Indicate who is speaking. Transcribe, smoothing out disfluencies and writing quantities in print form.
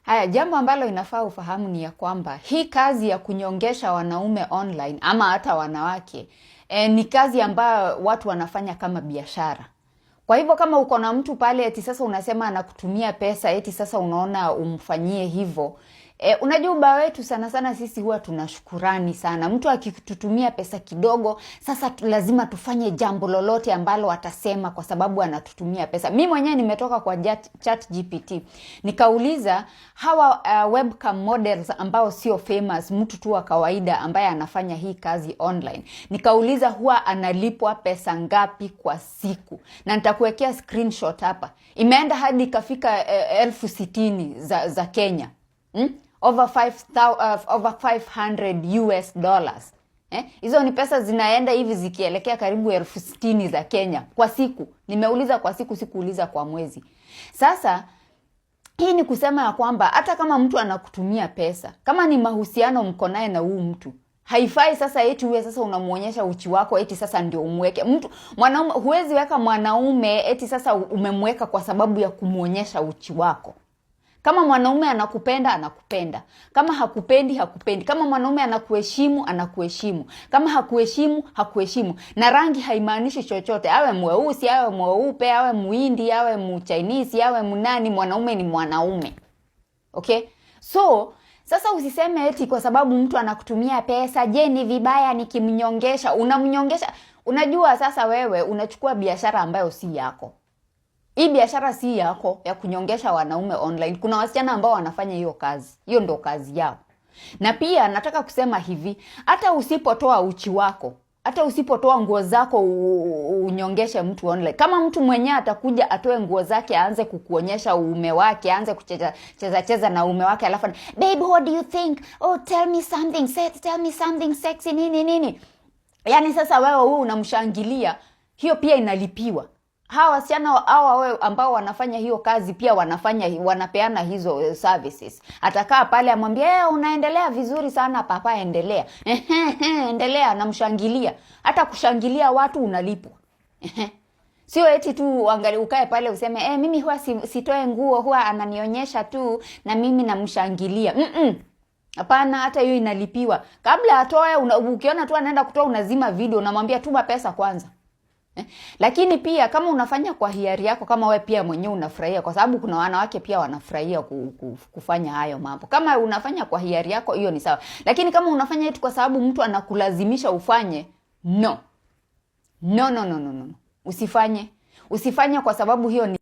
Speaker 1: Haya, jambo ambalo inafaa ufahamu ni ya kwamba hii kazi ya kunyongesha wanaume online ama hata wanawake ni kazi ambayo watu wanafanya kama biashara. Kwa hivyo kama uko na mtu pale eti sasa unasema anakutumia pesa, eti sasa unaona umfanyie hivyo. Unajua ubaya wetu sana sana sisi huwa tunashukurani sana. Mtu akitutumia pesa kidogo, sasa lazima tufanye jambo lolote ambalo atasema kwa sababu anatutumia pesa. Mi mwenyewe nimetoka kwa Chat GPT nikauliza hawa webcam models ambao sio famous, mtu tu wa kawaida ambaye anafanya hii kazi online, nikauliza huwa analipwa pesa ngapi kwa siku, na nitakuwekea screenshot hapa. Imeenda hadi ikafika 60,000 za Kenya, Over 500 US dollars. Eh? Hizo ni pesa zinaenda hivi zikielekea karibu 60,000 za Kenya kwa siku. Nimeuliza kwa siku, sikuuliza kwa mwezi. Sasa hii ni kusema ya kwamba hata kama mtu anakutumia pesa, kama ni mahusiano mko naye na huu mtu, haifai sasa eti uwe sasa unamuonyesha uchi wako eti sasa ndio umweke mtu mwanaume. Huwezi weka mwanaume eti sasa umemweka kwa sababu ya kumuonyesha uchi wako. Kama mwanaume anakupenda, anakupenda. Kama hakupendi, hakupendi. Kama mwanaume anakuheshimu, anakuheshimu. Kama hakuheshimu, hakuheshimu. Na rangi haimaanishi chochote, awe mweusi, awe mweupe, awe Muhindi, awe Mchinese, awe mnani, mwanaume ni mwanaume. Okay? So sasa usiseme eti kwa sababu mtu anakutumia pesa, je, ni vibaya nikimnyongesha? Unamnyongesha. Unajua sasa wewe unachukua biashara ambayo si yako. Hii biashara si yako ya kunyongesha wanaume online. Kuna wasichana ambao wanafanya hiyo kazi, hiyo ndo kazi yao. Na pia nataka kusema hivi, hata usipotoa uchi wako, hata usipotoa nguo zako unyongeshe mtu online, kama mtu mwenyewe atakuja atoe nguo zake aanze kukuonyesha uume wake, aanze kucheza cheza cheza na uume wake, alafu, "Babe, what do you think? Oh, tell me something, tell me something sexy," nini nini, yaani sasa wewe huyu unamshangilia, hiyo pia inalipiwa. Hawa wasichana hawa wewe ambao wanafanya hiyo kazi pia wanapeana hizo services. Atakaa pale amwambie, "Eh, unaendelea vizuri sana papa, endelea, endelea," anamshangilia. Hata kushangilia watu unalipwa. Sio eti tu uangalie ukae pale useme, "Eh, mimi huwa sitoe nguo, huwa ananionyesha tu na mimi namshangilia." Hapana, hata hiyo inalipiwa. Kabla atoe, ukiona tu anaenda kutoa, unazima video, unamwambia tuma pesa kwanza. Eh? Lakini pia kama unafanya kwa hiari yako, kama we pia mwenyewe unafurahia, kwa sababu kuna wanawake pia wanafurahia kufanya hayo mambo. Kama unafanya kwa hiari yako, hiyo ni sawa. Lakini kama unafanya eti kwa sababu mtu anakulazimisha ufanye, no. No, no, no, no, no. Usifanye. Usifanye kwa sababu hiyo ni